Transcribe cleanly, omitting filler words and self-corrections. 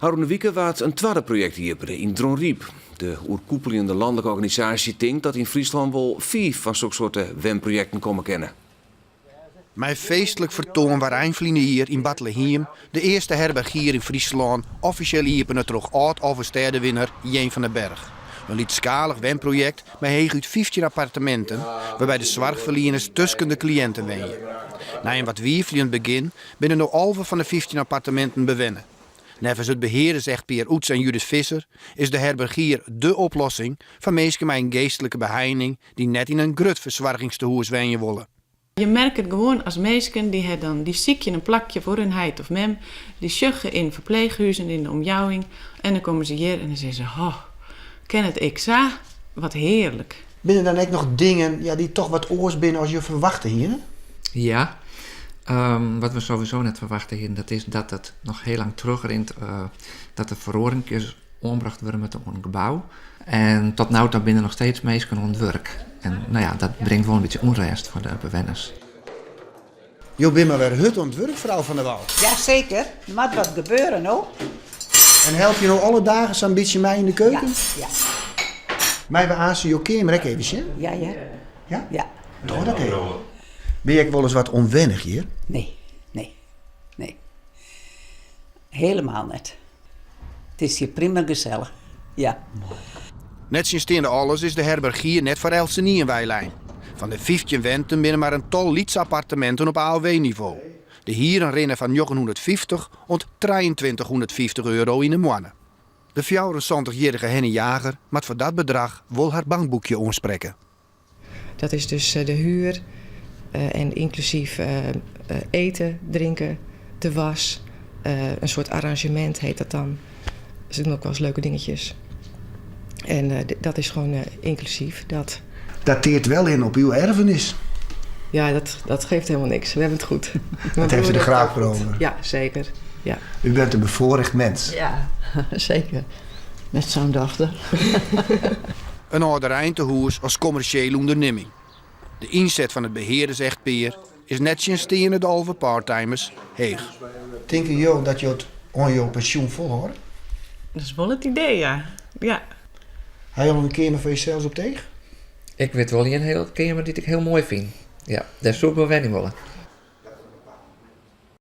Ofrûne wike waard in twadde projekt iepene yn Dronryp. De oerkoepeljende lanlike organisaasje tinkt dat yn Fryslân wol fiif fan soksoarte wenprojekten komme kinne. Mei feestlik fertoan waard ein ferline jier yn Bartlehiem de earste herbergier yn Fryslân offisjeel iepene troch âld-Alvestêdewinner Jeen van den Berg. In lytsskalich wenprojekt mei heechút 15 apparteminten, wêrby't de soarchferlieners tusken de kliïnten wenje. Nei in wat wifeljend begjin binne no 11 fan de 15 apparteminten bewenne. Neffens it beheardersechtpear Oeds en Judith Visser is de herbergier dé oplossing foar minsken mei in geastlike beheining dy't net yn in grut fersoargingstehûs wenje wolle. Je merke it gewoan as minsken dy ha dan dy sykje in plakje foar hun heit of mem, dy sjogge yn ferpleechhuzen yn de omjouwing en dan komme se hjir en dan sizze se, ho, kin it ek sa? Wat hearlik. Binne der dan ek noch dingen ja, dy't toch wat oars binne as je ferwachte hiene? Ja, wat we sowieso net ferwachte hiene, dat is dat it noch hiel lang trochrint, dat der feroarinkjes oanbrocht wurde moatte oan it gebou. En tot no ta binne der noch steeds minsken oan it wurk. En no ja, dat bringt wol in bytsje ûnrêst foar de bewenners. Jo binne mar wer hurd oan it wurk, frou Van der Wal. Ja, seker. Der moat wat gebeure no. En help je no alle dagen sa'n bytsje mei yn de keuken? Ja, ja. Meie we aanst jo keamer ek even sjen? Ja, ja. Ja? Ja. Doch dat even. Bin je ek wolris wat ûnwennich hjir? Nee, nee, nee. Helemaal net. It is hjir prima gesellich, ja. Nettsjinsteande alles is de herbergier net foar eltsenien weilein. Fan de 15 wenten binne mar in tal lytse apparteminten op AOW-nivo. De hieren rinne fan 950 oant 2350 euro yn 'e moanne. De 74-jierrige Henny Jager moat foar dat bedrach wol har bankboekje oansprekke. Dat is dus de huur en ynklusyf eten, drinken, de was. In soart arranzjemint heet dat dan. Ze doen ook wel eens leuke dingetjes. En dat is gewoon ynklusyf. Dat. Dat teert wel in op uw erfenis. Ja, dat geeft helemaal niks. We hebben het goed. Dat heeft u er graag voor over? Ja, zeker. Ja. U bent een bevoorrecht mens. Ja, zeker. Met zo'n dochter. In âldereintehûs as kommersjele ûndernimming. De ynset fan it beheardersechtpear is nettsjinsteande de 11 parttimers heech. Tinke jo dat jo it oan jo pensjoen folhâlde? Dat is wol it idee, ja. Ja. Ha jo al in keamer foar josels op it each? Ik wit wol ien hiele keamer dy't ik hiel moai fyn. Ja, dêr soe ik wol wenje wolle.